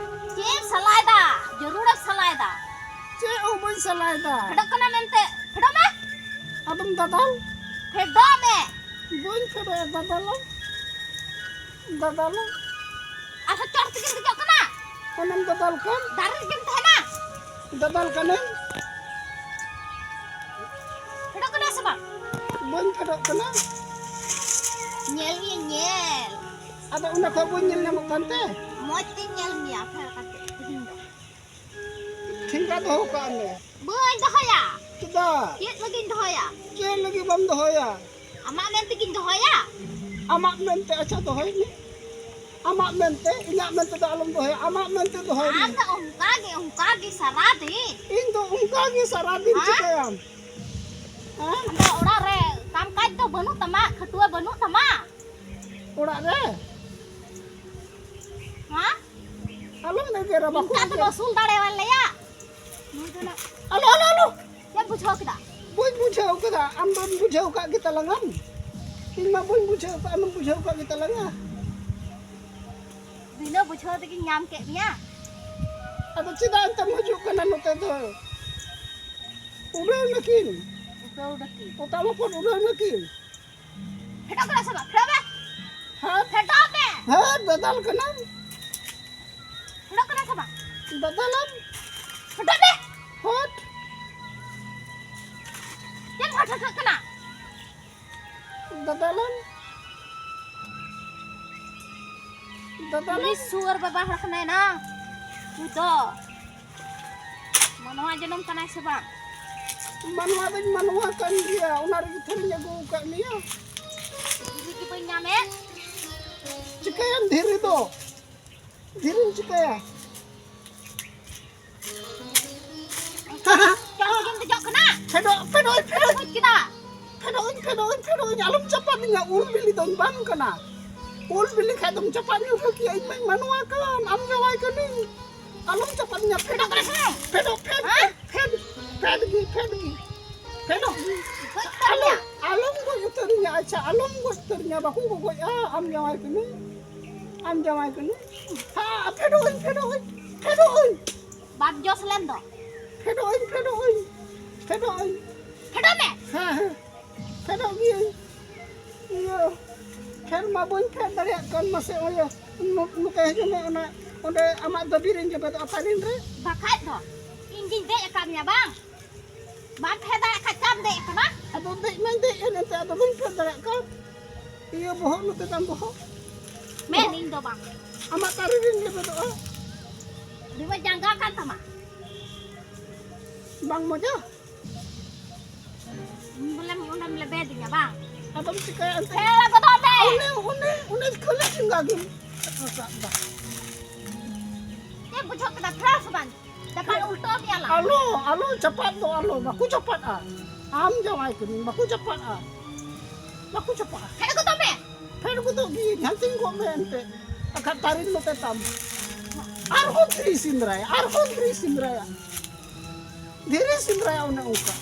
ᱪᱮᱫ ᱮᱢ ᱥᱟᱞᱟᱭᱮᱫᱟ? ᱡᱟᱹᱨᱩᱲᱮᱢ ᱥᱟᱞᱟᱭᱮᱫᱟ᱾ ᱪᱮᱫ ᱦᱚᱸ ᱵᱟᱹᱧ ᱥᱟᱞᱟᱭᱮᱫᱟ᱾ ᱯᱷᱮᱰᱚᱜ ᱠᱟᱱᱟᱢ ᱮᱱᱛᱮ, ᱯᱷᱮᱰᱚᱜ ᱢᱮ᱾ ᱟᱫᱚᱢ ᱫᱟᱫᱟᱞ? ᱯᱷᱮᱰᱚᱜ ᱢᱮ᱾ ᱵᱟᱹᱧ ᱯᱷᱮᱰᱚᱜᱼᱟ, ᱫᱟᱫᱟᱞ᱾ ᱫᱟᱫᱟᱞ᱾ ᱟᱨᱦᱚᱸ ᱪᱚᱴ ᱛᱮᱜᱮᱢ ᱫᱮᱡᱚᱜ ᱠᱟᱱᱟ᱾ ᱚᱱᱟᱢ ᱫᱟᱫᱟᱞ ᱠᱟᱱ? ᱫᱟᱨᱮ ᱨᱮᱜᱮᱢ ᱛᱟᱦᱮᱱᱟ᱾ ᱫᱟᱫᱟᱞ ᱠᱟᱹᱱᱟᱹᱧ᱾ ᱯᱷᱮᱰᱚᱜ ᱠᱟᱱᱟ ᱥᱮ ᱵᱟᱝ? ᱵᱟᱹᱧ ᱯᱷᱮᱰᱚᱜ ᱠᱟᱱᱟ᱾ ᱧᱮᱞ ᱢᱮᱭᱟ, ᱧᱮᱞ᱾ ᱟᱫᱚ ᱚᱱᱟ ᱠᱷᱚᱡ ᱵᱟᱹᱧ ᱧᱮᱞ ᱧᱟᱢᱚᱜ ᱠᱟᱱᱛᱮ? ᱢᱚᱡᱽ ᱛᱮᱧ ᱧᱮᱞ ᱢᱮᱭᱟ ᱯᱷᱮᱰ ᱠᱟᱛᱮ ᱛᱮᱦᱮᱧ ᱫᱚ᱾ ᱴᱷᱮᱸᱜᱟ ᱫᱚᱦᱚ ᱠᱟᱜ ᱢᱮ᱾ ᱵᱟᱹᱧ ᱫᱚᱦᱚᱭᱟ᱾ ᱪᱮᱫᱟᱜ? ᱪᱮᱫ ᱞᱟᱹᱜᱤᱫ ᱤᱧ ᱫᱚᱦᱚᱭᱟ? ᱪᱮᱫ ᱞᱟᱹᱜᱤᱫ ᱵᱟᱢ ᱫᱚᱦᱚᱭᱟ? ᱟᱢᱟᱜ ᱢᱮᱱ ᱛᱮᱜᱤᱧ ᱫᱚᱦᱚᱭᱟ᱾ ᱟᱢᱟᱜ ᱢᱮᱱᱛᱮ, ᱟᱪᱪᱷᱟ, ᱫᱚᱦᱚᱭ ᱢᱮ᱾ ᱟᱢᱟᱜ ᱢᱮᱱᱛᱮ, ᱤᱧᱟᱹᱜ ᱢᱮᱱᱛᱮ ᱫᱚ ᱟᱞᱚᱢ ᱫᱚᱦᱚᱭᱟ, ᱟᱢᱟᱜ ᱢᱮᱱᱛᱮ ᱫᱚᱦᱚᱭ ᱢᱮ᱾ ᱟᱢ ᱫᱚ ᱚᱱᱠᱟ ᱜᱮ, ᱚᱱᱠᱟ ᱜᱮ ᱥᱟᱨᱟ ᱫᱤᱱ᱾ ᱤᱧ ᱫᱚ ᱚᱱᱠᱟ ᱜᱮ ᱥᱟᱨᱟ ᱫᱤᱱ᱾ ᱦᱮᱸ? ᱪᱤᱠᱟᱹᱭᱟᱢ? ᱦᱮᱸ? ᱟᱫᱚ ᱚᱲᱟᱜ ᱨᱮ ᱠᱟᱢ ᱠᱟᱡᱽ ᱫᱚ ᱵᱟᱹᱱᱩᱜ ᱛᱟᱢᱟ, ᱠᱷᱟᱹᱴᱩᱣᱟᱹ ᱵᱟᱹᱱᱩᱜ ᱛᱟᱢᱟ? ᱚᱲᱟᱜ ᱨᱮ? ᱦᱮᱸ? ᱟᱞᱚᱢ ᱮᱜᱮᱨᱟ, ᱵᱟᱠᱚ ᱤᱱᱠᱟ ᱫᱚ ᱮᱜᱮᱨᱟ᱾ ᱟᱹᱥᱩᱞ ᱫᱟᱲᱮᱭᱟᱞᱮᱭᱟ᱾ ᱱᱩᱭ ᱫᱚ ᱱᱟᱜ ᱟᱞᱚ, ᱟᱞᱚ, ᱟᱞᱚ᱾ ᱪᱮᱫ ᱵᱩᱡᱷᱟᱹᱣ ᱠᱮᱫᱟ? ᱵᱟᱹᱧ ᱵᱩᱡᱷᱟᱹᱣ ᱠᱟᱫᱟ, ᱟᱢ ᱫᱚᱢ ᱵᱩᱡᱷᱟᱹᱣ ᱠᱟᱜ ᱜᱮ ᱛᱟᱞᱟᱝᱟᱢ᱾ ᱤᱧ ᱢᱟ ᱵᱟᱹᱧ ᱵᱩᱡᱷᱟᱹᱣ ᱠᱟᱜ, ᱟᱢᱮᱢ ᱵᱩᱡᱷᱟᱹᱣ ᱠᱟᱜ ᱜᱮ ᱛᱟᱞᱟᱝᱟ᱾ ᱵᱤᱱᱟᱹ ᱵᱩᱡᱷᱟᱹᱣ ᱛᱮᱜᱮᱧ ᱧᱟᱢ ᱠᱮᱫ ᱢᱮᱭᱟ᱾ ᱟᱫᱚ ᱪᱮᱫᱟᱜ ᱮᱱᱛᱮᱢ ᱦᱤᱡᱩᱜ ᱠᱟᱱᱟ ᱱᱚᱛᱮ ᱫᱚ? ᱩᱰᱟᱹᱣ ᱱᱟᱹᱠᱤᱱ᱾ ᱩᱰᱟᱹᱣ ᱱᱟᱹᱠᱤᱱ᱾ ᱯᱚᱛᱟᱢ ᱦᱚᱯᱚᱱ ᱩᱰᱟᱹᱣ ᱱᱟᱹᱠᱤᱱ᱾ ᱯᱷᱮᱰᱚᱜ ᱠᱟᱱᱟ ᱥᱮ ᱵᱟᱝ? ᱯᱷᱮᱰᱚᱜ ᱢᱮ᱾ ᱦᱮᱸ᱾ ᱯᱷᱮᱰᱚᱜ ᱢᱮ᱾ ᱦᱮᱸ, ᱫᱟᱫᱟᱞ ᱠᱟᱱᱟᱢ᱾ ᱯᱷᱮᱰᱚᱜ ᱠᱟᱱᱟ ᱥᱮ ᱵᱟᱝ? ᱫᱟᱫᱟᱞᱟᱢ᱾ ᱯᱷᱮᱰᱚᱜ ᱢᱮ᱾ ᱦᱚᱴ᱾ ᱪᱮᱫ ᱮᱢ ᱦᱚᱴ ᱦᱚᱴᱚᱜ ᱠᱟᱱᱟ? ᱫᱟᱫᱟᱞᱟᱢ᱾ ᱫᱟᱫᱟᱞᱟᱢ᱾ ᱩᱱᱤ ᱥᱩᱣᱟᱹᱨ ᱵᱟᱵᱟ ᱦᱚᱲ ᱠᱟᱱᱟᱭ ᱱᱟ᱾ ᱩᱱᱤ ᱫᱚ ᱢᱟᱱᱣᱟ ᱡᱚᱱᱚᱢ ᱠᱟᱱᱟᱭ ᱥᱮ ᱵᱟᱝ? ᱢᱟᱱᱣᱟ ᱫᱚᱧ ᱢᱟᱱᱣᱟ ᱠᱟᱱ ᱜᱮᱭᱟ, ᱚᱱᱟ ᱨᱮᱜᱮ ᱛᱷᱚᱨᱤᱧ ᱟᱹᱜᱩ ᱟᱠᱟᱫ ᱢᱮᱭᱟ᱾ ᱫᱷᱤᱨᱤ ᱜᱮ ᱵᱟᱹᱧ ᱧᱟᱢᱮᱫ᱾ ᱪᱤᱠᱟᱹᱭᱟᱢ ᱫᱷᱤᱨᱤ ᱫᱚ? ᱫᱷᱤᱨᱤᱢ ᱪᱤᱠᱟᱹᱭᱟ? ᱪᱟᱯᱟᱫ ᱜᱮᱢ ᱫᱮᱡᱚᱜ ᱠᱟᱱᱟ? ᱯᱷᱮᱰᱚᱜ, ᱯᱷᱮᱰᱚᱜ, ᱯᱷᱮᱰᱚᱜ᱾ ᱵᱩᱡᱽ ᱠᱮᱫᱟ? ᱯᱷᱮᱰᱚᱜ ᱟᱹᱧ, ᱯᱷᱮᱰᱚᱜ ᱟᱹᱧ, ᱯᱷᱮᱰᱚᱜ ᱟᱹᱧ, ᱟᱞᱚᱢ ᱪᱟᱯᱟᱫᱤᱧᱟ, ᱩᱞ ᱵᱤᱞᱤ ᱫᱚᱧ ᱵᱟᱝ ᱠᱟᱱᱟ᱾ ᱩᱞ ᱵᱤᱞᱤ ᱠᱷᱟᱡ ᱫᱚᱢ ᱪᱟᱯᱟᱫ ᱧᱩᱨᱦᱟᱹ ᱠᱮᱭᱟ, ᱤᱧ ᱢᱟᱧ ᱢᱟᱱᱣᱟ ᱠᱟᱱ, ᱟᱢ ᱡᱟᱶᱟᱭ ᱠᱟᱹᱱᱟᱹᱧ᱾ ᱟᱞᱚᱢ ᱪᱟᱯᱟᱫᱤᱧᱟ, ᱯᱷᱮᱰᱚᱜ, ᱯᱷᱮᱰᱚᱜ, ᱯᱷᱮᱰ, ᱦᱮᱸ? ᱯᱷᱮᱰ, ᱯᱷᱮᱰ ᱜᱮ, ᱯᱷᱮᱰ ᱜᱮ, ᱯᱷᱮᱰᱚᱜ᱾ ᱜᱚᱡ ᱩᱛᱟᱹᱨ ᱟᱞᱚᱢ, ᱢᱮᱭᱟ᱾ ᱟᱞᱚᱢ ᱜᱚᱡ ᱩᱛᱟᱹᱨᱤᱧᱟ, ᱟᱪᱪᱷᱟ, ᱟᱞᱚᱢ ᱜᱚᱡ ᱩᱛᱟᱹᱨᱤᱧᱟ, ᱵᱟᱠᱚ ᱜᱚᱜᱚᱡᱼᱟ, ᱟᱢ ᱡᱟᱶᱟᱭ ᱠᱟᱹᱱᱟᱹᱧ, ᱟᱢ ᱡᱟᱶᱟᱭ ᱠᱟᱹᱱᱟᱹᱧ᱾ ᱦᱮᱸ, ᱯᱷᱮᱰᱚᱜ ᱟᱹᱧ, ᱯᱷᱮᱰᱚᱜ ᱟᱹᱧ, ᱯᱷᱮᱰᱚᱜ ᱟᱹᱧ᱾ ᱵᱟᱢ ᱡᱚᱥ ᱞᱮᱱ ᱫᱚ᱾ ᱯᱷᱮᱰᱚᱜ ᱟᱹᱧ, ᱯᱷᱮᱰᱚᱜ ᱟᱹᱧ, ᱯᱷᱮᱰᱚᱜ ᱟᱹᱧ᱾ ᱯᱷᱮᱰᱚᱜ ᱢᱮ᱾ ᱦᱮᱸ, ᱦᱮᱸ, ᱯᱷᱮᱰᱚᱜ ᱜᱤᱭᱟᱹᱧ᱾ ᱤᱭᱟᱹ, ᱯᱷᱮᱰ ᱢᱟ ᱵᱟᱹᱧ ᱯᱷᱮᱰ ᱫᱟᱲᱮᱭᱟᱜ ᱠᱟᱱ, ᱢᱟᱥᱮ ᱚᱭᱟᱹ, ᱱᱚ-, ᱱᱚᱛᱮ ᱦᱤᱡᱩᱜ ᱢᱮ, ᱚᱱᱟ, ᱚᱸᱰᱮ ᱟᱢᱟᱜ ᱫᱟᱹᱵᱤ ᱨᱤᱧ ᱡᱚᱵᱮᱫᱚᱜᱼᱟ, ᱛᱟᱹᱨᱤᱱ ᱨᱮ᱾ ᱵᱟᱠᱷᱟᱡ ᱫᱚ, ᱤᱧ ᱜᱤᱧ ᱫᱮᱡ ᱟᱠᱟᱫ ᱢᱮᱭᱟ ᱵᱟᱝ? ᱵᱟᱢ ᱯᱷᱮᱰ ᱫᱟᱲᱮᱭᱟᱜ ᱠᱷᱟᱡ ᱪᱟᱢ ᱫᱮᱡ ᱟᱠᱟᱱᱟ? ᱟᱫᱚ ᱫᱮᱡ ᱢᱟᱧ ᱫᱮᱡ ᱮᱱ, ᱮᱱᱛᱮ ᱟᱫᱚ ᱵᱟᱹᱧ ᱯᱷᱮᱰ ᱫᱟᱲᱮᱭᱟᱜ ᱠᱟᱱ᱾ ᱤᱭᱟᱹ ᱵᱚᱦᱚᱜ ᱱᱚᱛᱮ ᱛᱟᱢ ᱵᱚᱦᱚᱜ᱾ ᱢᱮᱱ ᱤᱧ ᱫᱚ ᱵᱟᱝ᱾ ᱟᱢᱟᱜ ᱛᱟᱹᱨᱤ ᱨᱤᱧ ᱞᱮᱵᱮᱫᱚᱜᱼᱟ᱾ ᱟᱹᱰᱤ ᱢᱚᱡᱽ ᱡᱟᱸᱜᱟ ᱠᱟᱱ ᱛᱟᱢᱟ᱾ ᱵᱟᱝ ᱢᱚᱡᱟ? ᱵᱚᱞᱮ ᱚᱸᱰᱮᱢ ᱞᱮᱵᱮᱫᱤᱧᱟ ᱵᱟᱝ? ᱟᱫᱚᱢ ᱪᱤᱠᱟᱹᱭᱟ ᱮᱱᱛᱮ? ᱯᱷᱮᱲ ᱜᱚᱫᱚᱜ ᱢᱮ᱾ ᱚᱱᱮ, ᱚᱱᱮ, ᱚᱱᱮ ᱠᱷᱟᱹᱞᱤ ᱴᱷᱮᱸᱜᱟ ᱜᱮᱢ ᱨᱟᱠᱟᱵ ᱫᱟ᱾ ᱪᱮᱫ ᱵᱩᱡᱷᱟᱹᱣ ᱠᱮᱫᱟ? ᱯᱷᱮᱲ ᱥᱮ ᱵᱟᱝ? ᱪᱟᱯᱟᱫ ᱩᱞᱴᱟᱹᱣ ᱢᱮᱭᱟ ᱞᱟᱝ᱾ ᱟᱞᱚ, ᱟᱞᱚ, ᱪᱟᱯᱟᱫ ᱫᱚ ᱟᱞᱚ, ᱵᱟᱠᱚ ᱪᱟᱯᱟᱫᱼᱟ᱾ ᱟᱢ ᱡᱟᱶᱟᱭ ᱠᱟᱹᱱᱟᱹᱧ, ᱵᱟᱠᱚ ᱪᱟᱯᱟᱫᱼᱟ᱾ ᱵᱟᱠᱚ ᱪᱟᱯᱟᱫᱼᱟ᱾ ᱯᱷᱮᱲ ᱜᱚᱫᱚᱜ ᱢᱮ᱾ ᱯᱷᱮᱰ ᱜᱚᱫᱚᱜ ᱜᱤᱭᱟᱹᱧ, ᱦᱟᱱᱛᱮᱧ ᱜᱚᱜ ᱢᱮ ᱮᱱᱛᱮ᱾ ᱟᱠᱷᱟᱡ ᱛᱟᱹᱨᱤᱱ ᱱᱚᱛᱮ ᱛᱟᱢ᱾ ᱟᱨᱦᱚᱸ ᱫᱷᱤᱨᱤ ᱥᱮᱸᱫᱽᱨᱟᱭᱟ, ᱟᱨᱦᱚᱸ ᱫᱷᱤᱨᱤ ᱥᱮᱸᱫᱽᱨᱟᱭᱟ᱾ ᱫᱷᱤᱨᱤ ᱥᱮᱸᱫᱽᱨᱟᱭᱟ ᱚᱱᱮ ᱚᱱᱠᱟ᱾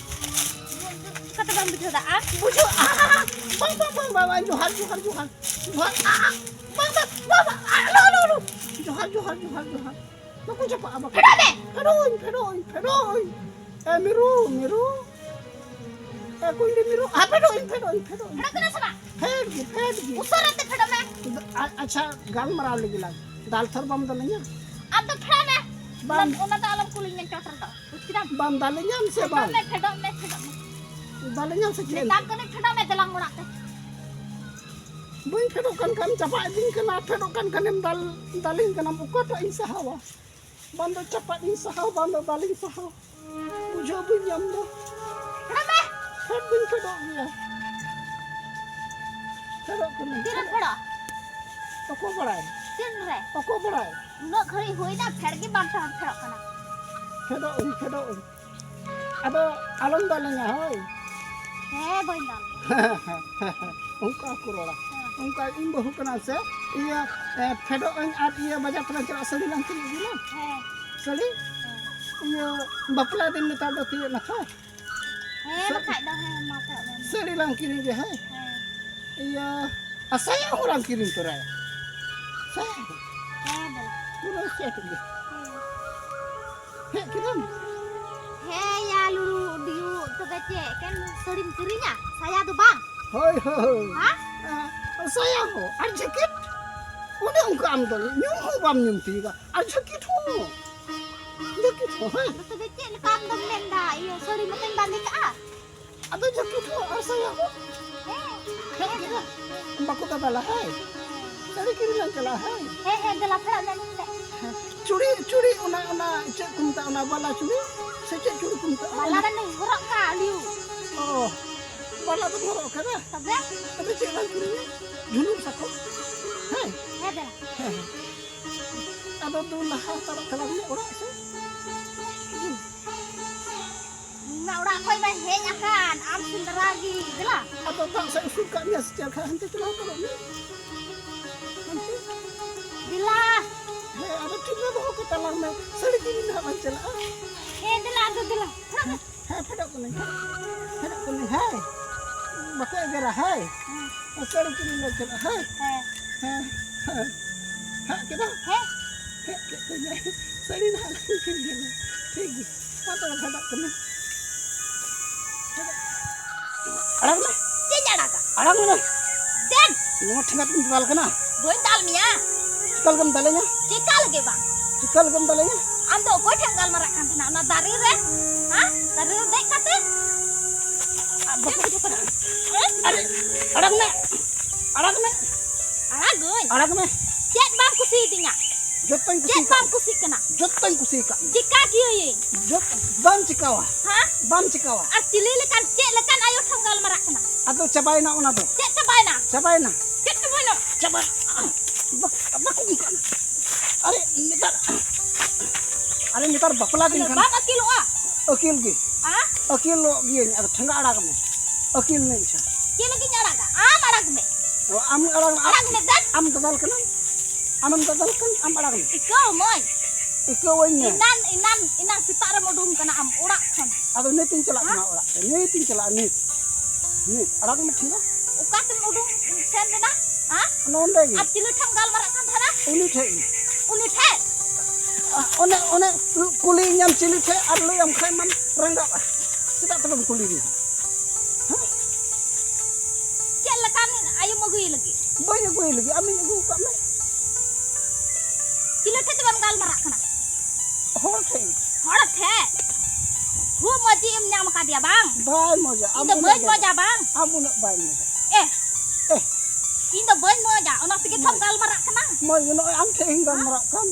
ᱪᱤᱠᱟᱹᱛᱮ ᱵᱟᱢ ᱵᱩᱡᱷᱟᱹᱣ ᱫᱟ ᱟᱢ? ᱵᱩᱡᱷᱟᱹᱣ, ᱟ, ᱟ, ᱟ, ᱵᱟᱝ, ᱵᱟᱝ, ᱵᱟᱝ, ᱵᱟᱝ, ᱡᱚᱦᱟᱨ, ᱡᱚᱦᱟᱨ, ᱡᱚᱦᱟᱨ᱾ ᱡᱚᱦᱟᱨ, ᱟ, ᱟ, ᱵᱟᱝ, ᱵᱟᱝ, ᱵᱟᱝ, ᱵᱟᱝ, ᱟ, ᱟᱞᱚ, ᱟᱞᱚ, ᱟᱞᱚ᱾ ᱡᱚᱦᱟᱨ, ᱡᱚᱦᱟᱨ, ᱡᱚᱦᱟᱨ, ᱡᱚᱦᱟᱨ᱾ ᱵᱟᱠᱚ ᱪᱟᱯᱟᱜᱼᱟ, ᱵᱟᱠᱚ᱾ ᱯᱷᱮᱰᱚᱜ ᱢᱮ᱾ ᱯᱷᱮᱰᱚᱜ ᱟᱹᱧ, ᱯᱷᱮᱰᱚᱜ ᱟᱹᱧ, ᱯᱷᱮᱰᱚᱜ ᱟᱹᱧ᱾ ᱮ, ᱢᱤᱨᱩ, ᱢᱤᱨᱩ᱾ ᱮ, ᱠᱩᱸᱭᱰᱤ ᱢᱤᱨᱩ, ᱟ, ᱯᱷᱮᱰᱚᱜ ᱤᱧ, ᱯᱷᱮᱰᱚᱜ ᱤᱧ, ᱯᱷᱮᱰᱚᱜ ᱤᱧ᱾ ᱯᱷᱮᱰᱚᱜ ᱠᱟᱱᱟ ᱥᱮ ᱵᱟᱝ? ᱯᱷᱮᱰ ᱜᱮ, ᱯᱷᱮᱰ ᱜᱮ᱾ ᱩᱥᱟᱹᱨᱟ ᱛᱮ ᱯᱷᱮᱰᱚᱜ ᱢᱮ᱾ ᱟ-, ᱟᱪᱪᱷᱟ, ᱜᱟᱞᱢᱟᱨᱟᱣ ᱞᱟᱹᱜᱤᱫ ᱞᱟᱝ᱾ ᱫᱟᱞ ᱛᱷᱚᱨ ᱵᱟᱢ ᱫᱟᱞᱤᱧᱟ? ᱟᱢ ᱫᱚ ᱯᱷᱮᱰᱚᱜ ᱢᱮ᱾ ᱵᱟᱢ ᱚᱱᱟ ᱫᱚ ᱟᱞᱚᱢ ᱠᱩᱞᱤᱧ ᱢᱮ, ᱪᱚᱴ ᱨᱮᱫᱚ᱾ ᱵᱩᱡ ᱠᱮᱫᱟᱢ? ᱵᱟᱢ ᱫᱟᱞᱤᱧᱟᱢ ᱥᱮ ᱯᱷᱮᱰᱚᱜ ᱵᱟᱝ? ᱢᱮ, ᱯᱷᱮᱰᱚᱜ ᱢᱮ, ᱯᱷᱮᱰᱚᱜ ᱢᱮ᱾ ᱫᱟᱞᱤᱧᱟᱢ ᱥᱮ ᱪᱮᱫ? ᱱᱮᱛᱟᱨ ᱠᱟᱹᱱᱟᱹᱧ, ᱯᱷᱮᱰᱚᱜ ᱢᱮ, ᱫᱮᱞᱟᱝ ᱚᱲᱟᱜ ᱛᱮ᱾ ᱵᱟᱹᱧ ᱯᱷᱮᱰᱚᱜ ᱠᱟᱱ ᱠᱷᱟᱱ ᱪᱟᱯᱟᱫ ᱤᱫᱤᱧ ᱠᱟᱱᱟ, ᱯᱷᱮᱰᱚᱜ ᱠᱟᱱ ᱠᱷᱟᱱᱮᱢ ᱫᱟᱞ, ᱫᱟᱞᱤᱧ ᱠᱟᱱᱟᱢ, ᱚᱠᱟᱴᱟᱜ ᱤᱧ ᱥᱟᱦᱟᱣᱟ? ᱵᱟᱝ ᱫᱚ ᱪᱟᱯᱟᱫ ᱤᱧ ᱥᱟᱦᱟᱣ, ᱵᱟᱝ ᱫᱚ ᱫᱟᱞᱤᱧ ᱥᱟᱦᱟᱣ᱾ ᱵᱩᱡᱷᱟᱹᱣ ᱵᱟᱹᱧ ᱧᱟᱢ ᱫᱟ᱾ ᱯᱷᱮᱰᱚᱜ ᱢᱮ᱾ ᱯᱷᱮᱰ ᱫᱩᱧ ᱯᱷᱮᱰᱚᱜ ᱜᱮᱭᱟ᱾ ᱯᱷᱮᱰᱚᱜ ᱠᱟᱹᱱᱟᱹᱧ᱾ ᱛᱤᱨᱮᱢ ᱯᱷᱮᱰᱚᱜᱼᱟ? ᱚᱠᱚᱭ ᱵᱟᱲᱟᱭ? ᱛᱤᱱ ᱨᱮ? ᱚᱠᱚᱭ ᱵᱟᱲᱟᱭ? ᱩᱱᱟᱹᱜ ᱜᱷᱟᱹᱲᱤᱡ ᱦᱩᱭᱱᱟ, ᱯᱷᱮᱰ ᱜᱮ ᱵᱟᱢ ᱯᱷᱮᱰ-, ᱯᱷᱮᱰᱚᱜ ᱠᱟᱱᱟ᱾ ᱯᱷᱮᱰᱚᱜ ᱟᱹᱧ, ᱯᱷᱮᱰᱚᱜ ᱟᱹᱧ᱾ ᱟᱫᱚ ᱟᱞᱚᱢ ᱫᱟᱞᱮᱧᱟ, ᱦᱳᱭ᱾ ᱦᱮᱸ, ᱵᱟᱹᱧ ᱫᱟᱞ᱾ ᱚᱱᱠᱟ ᱠᱚ ᱨᱚᱲᱟ᱾ ᱦᱮᱸ᱾ ᱚᱱᱠᱟ ᱤᱧ ᱵᱟᱹᱦᱩ ᱠᱟᱱᱟ ᱥᱮ, ᱤᱭᱟᱹ, ᱮ, ᱯᱷᱮᱰᱚᱜ ᱟᱹᱧ ᱟᱨ ᱤᱭᱟᱹ ᱵᱟᱡᱟᱨ ᱛᱮᱞᱟᱝ ᱪᱟᱞᱟᱜᱼᱟ, ᱥᱟᱹᱲᱤ ᱞᱟᱝ ᱠᱤᱨᱤᱧ ᱟᱹᱜᱩᱭᱟ᱾ ᱦᱮᱸ᱾ ᱥᱟᱹᱲᱤ? ᱦᱮᱸ᱾ ᱤᱭᱟᱹ, ᱵᱟᱯᱞᱟ ᱫᱤᱱ ᱱᱮᱛᱟᱨ ᱫᱚ ᱛᱤᱭᱳᱜ ᱱᱟ ᱛᱚ᱾ ᱦᱮᱸ, ᱥᱟᱹᱲᱤ? ᱵᱟᱠᱷᱟᱡ ᱫᱚ, ᱦᱮᱸ, ᱢᱟ ᱯᱷᱮᱰᱚᱜ ᱢᱮ᱾ ᱥᱟᱹᱲᱤ ᱞᱟᱝ ᱠᱤᱨᱤᱧ ᱜᱮ, ᱦᱮᱸ᱾ ᱦᱮᱸ᱾ ᱤᱭᱟᱹ, ᱟᱨ ᱥᱟᱭᱟ ᱦᱚᱸ ᱞᱟᱝ ᱠᱤᱨᱤᱧ ᱛᱚᱨᱟᱭᱟ᱾ ᱥᱟᱭᱟ ᱦᱚᱸ᱾ ᱦᱮᱸ, ᱫᱮᱞᱟ᱾ ᱯᱩᱨᱟᱹ ᱥᱮᱴ ᱜᱮ᱾ ᱦᱮᱸ᱾ ᱦᱮᱡ ᱠᱮᱫᱟᱢ? ᱦᱮᱸ ᱭᱟ ᱞᱩᱲᱩ ᱰᱤᱭᱩ, ᱛᱚᱵᱮ ᱪᱮᱫ ᱮᱠᱮᱱ ᱥᱟᱹᱲᱤᱢ ᱠᱤᱨᱤᱧᱟ? ᱥᱟᱭᱟ ᱫᱚ ᱵᱟᱝ? ᱦᱳᱭ, ᱦᱳᱭ᱾ ᱦᱮᱸ? ᱮ, ᱥᱟᱭᱟ ᱦᱚᱸ ᱟᱨ ᱡᱮᱠᱮᱴ? ᱚᱱᱮ ᱚᱱᱠᱟ ᱟᱢ ᱫᱚ ᱧᱩᱢ ᱦᱚᱸ ᱵᱟᱢ ᱧᱩᱢ ᱛᱤᱭᱳᱜᱟ᱾ ᱟᱨ ᱡᱮᱠᱮᱴ ᱦᱚᱸ᱾ ᱡᱮᱠᱮᱴ ᱦᱚᱸ, ᱦᱮᱸ᱾ ᱟᱫᱚ ᱛᱚᱵᱮ ᱪᱮᱫ ᱞᱮᱠᱟ ᱟᱢ ᱫᱚᱢ ᱢᱮᱱᱫᱟ? ᱤᱭᱟᱹ ᱥᱟᱹᱲᱤ ᱢᱚᱛᱚᱧ ᱵᱟᱸᱫᱮ ᱠᱟᱜᱼᱟ? ᱟᱫᱚ ᱡᱟᱹᱯᱤᱫ ᱦᱚᱸ ᱟᱨ ᱥᱟᱭᱟ ᱦᱚᱸ᱾ ᱦᱮᱸ᱾ ᱦᱮᱸ, ᱦᱮᱸ᱾ ᱵᱟᱠᱚ ᱫᱟᱫᱟᱞᱟ, ᱦᱮᱸ᱾ ᱥᱟᱹᱲᱤ ᱠᱤᱨᱤᱧ ᱞᱟᱝ ᱪᱟᱞᱟᱜᱼᱟ, ᱦᱮᱸ᱾ ᱦᱮᱸ, ᱦᱮᱸ, ᱫᱮᱞᱟ, ᱯᱷᱮᱰᱚᱜ ᱢᱮ ᱱᱚᱛᱮ᱾ ᱦᱮᱸ᱾ ᱪᱩᱲᱤ, ᱪᱩᱲᱤ, ᱚᱱᱟ, ᱚᱱᱟ ᱪᱮᱫ ᱠᱚ ᱢᱮᱛᱟᱜᱼᱟ, ᱚᱱᱟ ᱵᱟᱞᱟ ᱪᱩᱲᱤ? ᱥᱮ ᱪᱮᱫ ᱪᱩᱲᱤ ᱠᱚ ᱢᱮᱛᱟᱜᱼᱟ? ᱵᱟᱞᱟ ᱫᱚᱧ ᱦᱚᱨᱚᱜ ᱠᱟᱜᱼᱟ, ᱞᱤᱭᱩ᱾ ᱚ, ᱵᱟᱞᱟ ᱫᱚᱢ ᱦᱚᱨᱚᱜ ᱠᱟᱫᱟ? ᱛᱚᱵᱮ? ᱛᱚᱵᱮ ᱪᱮᱫ ᱞᱟᱝ ᱠᱤᱨᱤᱧᱟ? ᱡᱷᱩᱱᱩᱨ ᱥᱟᱠᱚᱢ? ᱦᱮᱸ? ᱦᱮᱸ, ᱫᱮᱞᱟ᱾ ᱦᱮᱸ, ᱦᱮᱸ᱾ ᱟᱫᱚ ᱫᱩ ᱞᱟᱦᱟ ᱦᱟᱛᱟᱲᱚᱜ ᱛᱟᱞᱟᱝ ᱢᱮ ᱚᱲᱟᱜ ᱥᱮᱫ᱾ ᱤᱧ ᱢᱟ ᱚᱲᱟᱜ ᱠᱷᱚᱡ ᱢᱟ ᱦᱮᱡ ᱟᱠᱟᱱ, ᱟᱢ ᱥᱮᱸᱫᱽᱨᱟ ᱜᱮ, ᱫᱮᱞᱟ᱾ ᱟᱫᱚ ᱫᱟᱜ ᱥᱮᱫ ᱩᱥᱩᱨ ᱠᱟᱜ ᱢᱮᱭᱟ ᱥᱮ ᱪᱮᱫ ᱞᱮᱠᱟ? ᱦᱟᱱᱛᱮ ᱪᱟᱞᱟᱣ ᱩᱛᱟᱹᱨᱚᱜ ᱢᱮ᱾ ᱦᱟᱱᱛᱮ᱾ ᱫᱮᱞᱟ᱾ ᱦᱮᱸ, ᱟᱫᱚ ᱴᱷᱤᱠ ᱜᱮ ᱫᱚᱦᱚ ᱠᱚ ᱛᱟᱞᱟᱝ ᱢᱮ᱾ ᱥᱟᱹᱲᱤ ᱠᱤᱨᱤᱧ ᱱᱟᱦᱟᱜ ᱞᱟᱝ ᱪᱟᱞᱟᱜᱼᱟ᱾ ᱦᱮᱸ, ᱫᱮᱞᱟ, ᱟᱫᱚ ᱫᱮᱞᱟ᱾ ᱦᱮᱸ, ᱯᱷᱮᱰᱚᱜ ᱠᱟᱹᱱᱟᱹᱧ, ᱦᱮᱸ᱾ ᱯᱷᱮᱰᱚᱜ ᱠᱟᱹᱱᱟᱹᱧ, ᱦᱮᱸ᱾ ᱵᱟᱠᱚ ᱮᱜᱮᱨᱟ, ᱦᱮᱸ᱾ ᱦᱮᱸ᱾ ᱥᱟᱹᱲᱤ ᱠᱤᱨᱤᱧ ᱞᱮ ᱪᱟᱞᱟᱜᱼᱟ, ᱦᱮᱸ᱾ ᱦᱮᱸ᱾ ᱦᱮᱸ, ᱦᱮᱸ᱾ ᱦᱮᱸ, ᱠᱮᱫᱟ? ᱦᱮᱸ᱾ ᱦᱮᱸ, ᱠᱮᱫ ᱠᱚᱣᱟᱧ᱾ ᱥᱟᱹᱲᱤ ᱱᱟᱦᱟᱜ ᱞᱮ ᱠᱤᱨᱤᱧ ᱠᱮᱫᱟ᱾ ᱴᱷᱤᱠ ᱜᱮ᱾ ᱢᱟ ᱛᱚᱵᱮ ᱯᱷᱮᱰᱚᱜ ᱠᱟᱹᱱᱟᱹᱧ᱾ ᱯᱷᱮᱰᱚᱜ᱾ ᱟᱲᱟᱜ ᱢᱮ᱾ ᱪᱮᱫ ᱤᱧ ᱟᱲᱟᱜᱟ? ᱟᱲᱟᱜ ᱢᱮ᱾ ᱫᱮᱱ᱾ ᱱᱚᱣᱟ ᱴᱷᱮᱸᱜᱟ ᱛᱮᱢ ᱫᱟᱞ ᱠᱟᱱᱟ? ᱵᱟᱹᱧ ᱫᱟᱞ ᱢᱮᱭᱟ᱾ ᱪᱮᱠᱟ ᱞᱮᱠᱟᱢ ᱫᱟᱞᱮᱧᱟ? ᱪᱮᱠᱟ ᱞᱟᱹᱜᱤᱫ ᱵᱟᱝ? ᱪᱮᱠᱟ ᱞᱮᱠᱟᱢ ᱫᱟᱞᱮᱧᱟ? ᱟᱢ ᱫᱚ ᱚᱠᱚᱭ ᱴᱷᱮᱱ ᱮᱢ ᱜᱟᱞᱢᱟᱨᱟᱜ ᱠᱟᱱ ᱛᱟᱦᱮᱱᱟ? ᱚᱱᱟ ᱫᱟᱨᱮ ᱨᱮ? ᱦᱮᱸ? ᱫᱟᱨᱮ ᱨᱮ ᱫᱮᱡ ᱠᱟᱛᱮ? ᱪᱮᱫ ᱮᱢ ᱵᱩᱡᱷᱟᱹᱣ ᱠᱟᱱᱟ? ᱦᱮᱸ? ᱟᱲᱟᱜ ᱢᱮ᱾ ᱟᱲᱟᱜ ᱢᱮ᱾ ᱟᱲᱟᱜ ᱢᱮ᱾ ᱪᱮᱫ ᱵᱟᱢ ᱠᱩᱥᱤᱭᱟᱫᱤᱧᱟ? ᱡᱚᱛᱚᱧ ᱠᱩᱥᱤ ᱪᱮᱫ ᱵᱟᱢ ᱠᱟᱜ᱾ ᱠᱩᱥᱤᱜ ᱠᱟᱱᱟ? ᱡᱚᱛᱚᱧ ᱠᱩᱥᱤ ᱠᱟᱜ᱾ ᱪᱮᱠᱟ ᱠᱤᱭᱟᱹᱧ? ᱡᱚᱛ-, ᱵᱟᱢ ᱪᱤᱠᱟᱣᱟ᱾ ᱦᱮᱸ? ᱵᱟᱢ ᱪᱤᱠᱟᱣᱟ᱾ ᱟᱨ ᱪᱤᱞᱤ ᱞᱮᱠᱟᱱ, ᱪᱮᱫ ᱞᱮᱠᱟᱱ ᱟᱭᱳ ᱴᱷᱮᱱ ᱜᱟᱞᱢᱟᱨᱟᱜ ᱠᱟᱱᱟ? ᱟᱫᱚ ᱪᱟᱵᱟᱭᱮᱱᱟ ᱚᱱᱟ ᱫᱚ᱾ ᱪᱮᱫ ᱪᱟᱵᱟᱭᱮᱱᱟ? ᱪᱟᱵᱟᱭᱮᱱᱟ᱾ ᱪᱮᱫ ᱪᱟᱵᱟᱭᱮᱱᱟ? ᱪᱟᱵᱟ-, ᱵᱟᱠ-, ᱵᱟᱠᱚ ᱚᱱᱠᱟᱱᱟ᱾ ᱟᱨᱮ ᱱᱮᱛᱟᱨ, ᱟᱨᱮ ᱱᱮᱛᱟᱨ ᱵᱟᱯᱞᱟ ᱫᱤᱱ ᱠᱟᱱᱟ᱾ ᱵᱟᱢ ᱟᱹᱠᱤᱞᱚᱜᱼᱟ? ᱟᱹᱠᱤᱞ ᱜᱮ᱾ ᱦᱮᱸ? ᱟᱹᱠᱤᱞᱚᱜ ᱜᱤᱭᱟᱹᱧ, ᱟᱫᱚ ᱴᱷᱮᱸᱜᱟ ᱟᱲᱟᱜ ᱢᱮ᱾ ᱟᱹᱠᱤᱞ ᱢᱮ ᱤᱪᱪᱷᱟ᱾ ᱪᱮᱫ ᱞᱟᱹᱜᱤᱫ ᱤᱧ ᱟᱲᱟᱜᱟ? ᱟᱢ ᱟᱲᱟᱜ ᱢᱮ᱾ ᱚ, ᱟᱢ ᱟᱲᱟᱜ ᱢᱮ᱾ ᱟᱲᱟᱜ ᱢᱮ ᱫᱮᱱ᱾ ᱟᱢ ᱫᱟᱫᱟᱞ ᱠᱟᱱᱟᱢ? ᱟᱢᱮᱢ ᱫᱟᱫᱟᱞ ᱠᱟᱱ, ᱟᱢ ᱟᱲᱟᱜ ᱢᱮ᱾ ᱤᱠᱟᱹᱣ ᱢᱟᱹᱧ᱾ ᱤᱠᱟᱹᱣᱟᱹᱧ ᱢᱮ᱾ ᱮᱱᱟᱱ, ᱮᱱᱟᱱ, ᱮᱱᱟᱱ ᱥᱮᱛᱟᱜ ᱨᱮᱢ ᱩᱰᱩᱝ ᱠᱟᱱᱟ ᱟᱢ ᱚᱲᱟᱜ ᱠᱷᱚᱱ᱾ ᱟᱫᱚ ᱱᱤᱛ ᱤᱧ ᱪᱟᱞᱟᱜ ᱦᱮᱸ? ᱠᱟᱱᱟ ᱚᱲᱟᱜ ᱛᱮ, ᱱᱤᱛ ᱤᱧ ᱪᱟᱞᱟᱜᱼᱟ, ᱱᱤᱛ᱾ ᱱᱤᱛ ᱟᱲᱟᱜ ᱢᱮ ᱴᱷᱮᱸᱜᱟ᱾ ᱚᱠᱟ ᱛᱮᱢ ᱩᱰᱩᱝ ᱥᱮᱱ ᱞᱮᱱᱟ? ᱦᱮᱸ? ᱱᱚᱰᱮ ᱜᱮ᱾ ᱟᱨ ᱪᱤᱞᱤ ᱴᱷᱮᱱ ᱜᱟᱞᱢᱟᱨᱟᱜ ᱠᱟᱱ ᱛᱟᱦᱮᱱᱟ? ᱩᱱᱤ ᱴᱷᱮᱡ ᱜᱮ᱾ ᱩᱱᱤ ᱴᱷᱮᱡ? ᱟ, ᱚᱱᱮ, ᱚᱱᱮ ᱠᱩᱞᱤᱭᱤᱧᱟᱢ ᱪᱤᱞᱤ ᱴᱷᱮᱡ ᱟᱨ ᱞᱟᱹᱭᱟᱢ ᱠᱷᱟᱡ ᱢᱟᱢ ᱨᱟᱸᱜᱟᱜᱼᱟ᱾ ᱪᱮᱫᱟᱜ ᱛᱚᱵᱮᱢ ᱠᱩᱞᱤ ᱞᱤᱧᱟ? ᱦᱮᱸ? ᱪᱮᱫ ᱞᱮᱠᱟᱱ ᱟᱭᱳᱢ ᱟᱹᱜᱩᱭᱮ ᱞᱟᱹᱜᱤᱫ? ᱵᱟᱹᱧ ᱟᱹᱜᱩᱭᱮ ᱞᱟᱹᱜᱤᱫ, ᱟᱢᱤᱧ ᱟᱹᱜᱩ ᱟᱠᱟᱫ ᱢᱮ᱾ ᱪᱤᱞᱤ ᱴᱷᱮᱡ ᱛᱚᱵᱮᱢ ᱜᱟᱞᱢᱟᱨᱟᱜ ᱠᱟᱱᱟ? ᱦᱚᱲ ᱴᱷᱮᱡ᱾ ᱦᱚᱲ ᱴᱷᱮᱡ? ᱠᱷᱩᱵ ᱢᱚᱡᱤ ᱮᱢ ᱧᱟᱢ ᱟᱠᱟᱫᱮᱭᱟ ᱵᱟᱝ? ᱵᱟᱭ ᱢᱚᱡᱟ, ᱤᱧ ᱟᱢ ᱫᱚ ᱩᱱᱟᱹᱜ ᱵᱟᱹᱧ ᱢᱚᱡᱟ᱾ ᱢᱚᱡᱟ ᱵᱟᱝ? ᱟᱢ ᱩᱱᱟᱹᱜ ᱵᱟᱭ ᱢᱚᱡᱟ᱾ ᱮ᱾ ᱮ᱾ ᱤᱧ ᱫᱚ ᱵᱟᱹᱧ ᱢᱚᱡᱟ, ᱚᱱᱟ ᱛᱮᱜᱮ ᱛᱷᱚᱢ ᱢᱚᱡᱽ᱾ ᱜᱟᱞᱢᱟᱨᱟᱜ ᱠᱟᱱᱟ᱾ ᱢᱚᱡᱽ ᱜᱮ, ᱱᱚᱜᱼᱚᱭ ᱟᱢ ᱴᱷᱮᱡ ᱤᱧ ᱦᱮᱸ? ᱜᱟᱞᱢᱟᱨᱟᱜ ᱠᱟᱱ᱾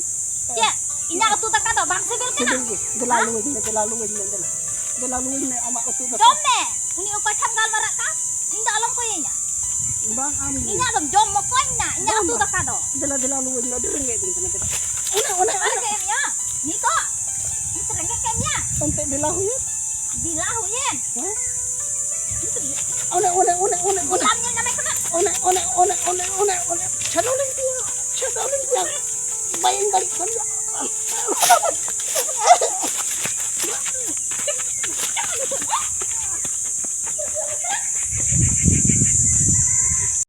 ᱪᱮᱫ? ᱤᱧᱟᱜ ᱩᱛᱩ ᱫᱟᱠᱟ ᱫᱚ ᱵᱟᱝ ᱥᱤᱵᱤᱞ ᱠᱟᱱᱟ? ᱥᱤᱵᱤᱞ ᱜᱮ᱾ ᱫᱮᱞᱟ ᱦᱮᱸ? ᱞᱩᱣᱟᱹᱧ ᱢᱮ, ᱫᱮᱞᱟ ᱞᱩᱣᱟᱹᱧ ᱢᱮ, ᱫᱮᱞᱟ᱾ ᱫᱮᱞᱟ ᱞᱩᱣᱟᱹᱧ ᱢᱮ ᱟᱢᱟᱜ ᱩᱛᱩ ᱫᱟᱠᱟ᱾ ᱡᱚᱢ ᱢᱮ᱾ ᱩᱱᱤ ᱚᱠᱚᱭ ᱴᱷᱮᱱ ᱜᱟᱞᱢᱟᱨᱟᱜ ᱠᱟᱱ? ᱤᱧ ᱫᱚ ᱟᱞᱚᱢ ᱠᱚᱭᱮᱧᱟ᱾ ᱵᱟᱝ ᱟᱢ ᱜᱮ᱾ ᱤᱧᱟᱜ ᱫᱚᱢ ᱡᱚᱢ ᱢᱚᱠᱚᱧ ᱱᱟ, ᱤᱧᱟᱜ ᱵᱟᱝ, ᱩᱛᱩ ᱵᱟᱝ᱾ ᱫᱟᱠᱟ ᱫᱚ᱾ ᱫᱮᱞᱟ, ᱫᱮᱞᱟ ᱞᱩᱣᱟᱹᱧ ᱢᱮ, ᱟᱹᱰᱤ ᱨᱮᱸᱜᱮᱡ ᱫᱤᱧ ᱠᱟᱱᱟ, ᱫᱮᱞᱟ᱾ ᱚᱱᱮ, ᱚᱱᱮ, ᱚᱱᱮ᱾ ᱨᱮᱸᱜᱮᱡ ᱮᱫ ᱢᱮᱭᱟ? ᱱᱤᱛᱚᱜ? ᱱᱤᱛ ᱨᱮᱸᱜᱮᱡ ᱠᱮᱫ ᱢᱮᱭᱟ? ᱮᱱᱛᱮ ᱫᱮᱞᱟ ᱦᱩᱭᱮᱱ᱾ ᱫᱮᱞᱟ ᱦᱩᱭᱮᱱ? ᱦᱮᱸ? ᱚᱱᱮ, ᱚᱱᱮ, ᱚᱱᱮ, ᱚᱱᱮ, ᱚᱱᱮ᱾ ᱫᱮᱞᱟᱢ ᱧᱮᱞ ᱧᱟᱢᱮ ᱠᱟᱱᱟ? ᱚᱱᱮ, ᱚᱱᱮ, ᱚᱱᱮ, ᱚᱱᱮ, ᱚᱱᱮ᱾ ᱪᱷᱟᱰᱟᱣ ᱞᱤᱧ ᱯᱮᱭᱟ, ᱪᱷᱟᱰᱟᱣ ᱞᱤᱧ ᱯᱮᱭᱟ᱾ ᱵᱟᱹᱧ ᱫᱟᱲᱮᱜ ᱠᱟᱱ ᱜᱮᱭᱟ᱾